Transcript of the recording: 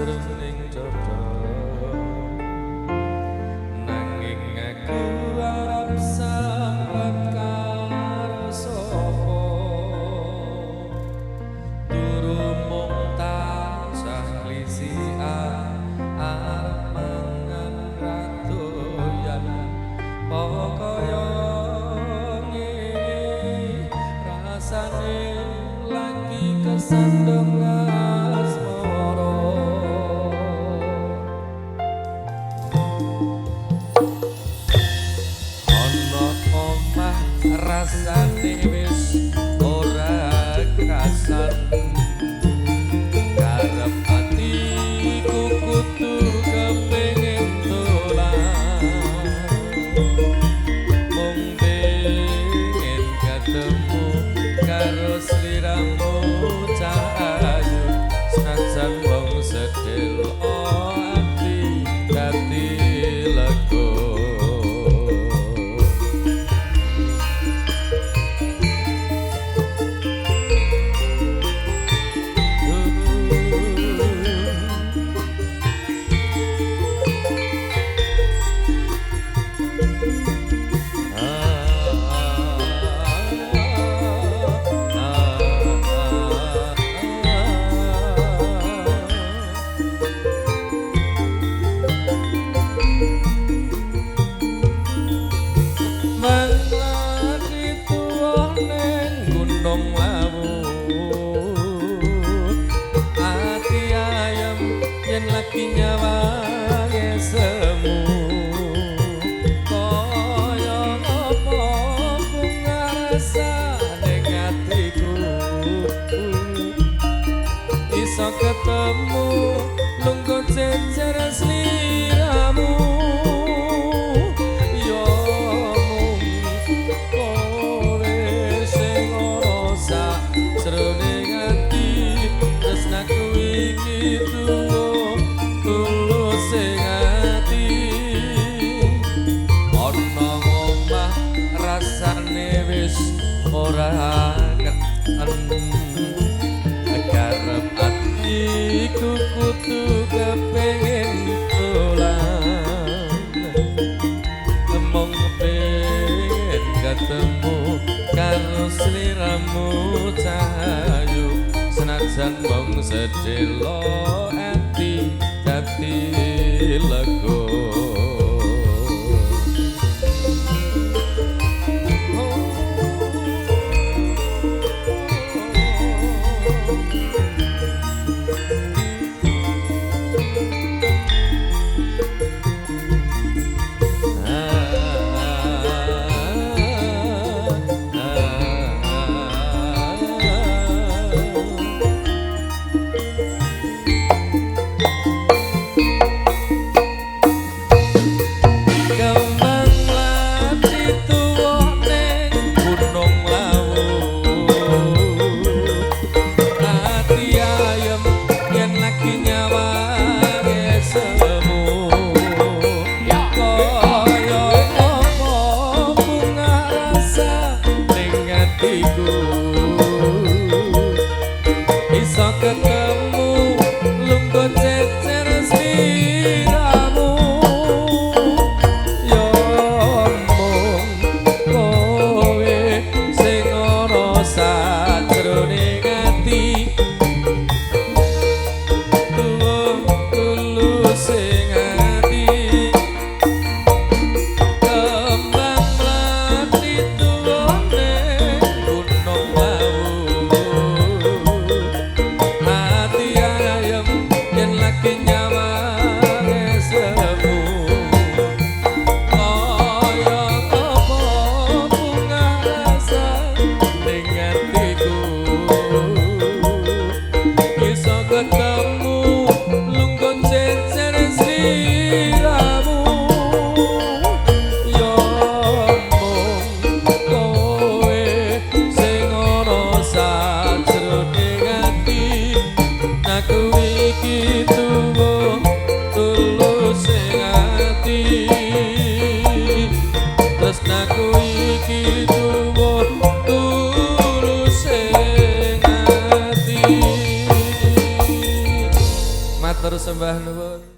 Jroning dada, nanging aku arep sambat karo sapa? Turu mung tansah klisikan, arep mangan ra doyan. Kaya ngene rasane lagi kesandung asmara. Ana omah rasane wis ora krasan, karep atiku kudu kepengin dolan, mung pengen ketemu karo sliramu cah ayu, senajan wong sedelo ati dadi lega. Manglati tuwa ning Gunung Lawu, ati ayem yen lagi nyawange semu. Kaya apa bunga rasane atiku iso ketemu lungguh jejer sliramu. Ya mung kowe sing ora sajroning ati, tresnaku iki tuwa tulus sing ati. Ana omah rasane wis ora keten, karep atiku kudu kepengin dolan, mung pengen ketemu karo sliramu cah ayu, senajan mung sedelo ati dadi lega. Kembang lati tuwa ning Gunung Lawu, ati ayem yen lagi nyawange semu. Kaya apa bunga rasa ning atiku iso ketemu lungguh jejer sliramu. Ya mung kowe sing ana sajroning ati, tuwa tulus sing ati. Kembang mlati tuwa ning Gunung Lawu, ati ayem yen lagi nyawange semu. Kaya apa bunga rasa ning atiku iso ketemu lungguh jejer sliramu. Ya mung kowe sing ana sajroning ati, aku iki tuwa tulus sing ati, tresnaku iki tuwa tulus sing ati. Matur Matur sembah nuwun.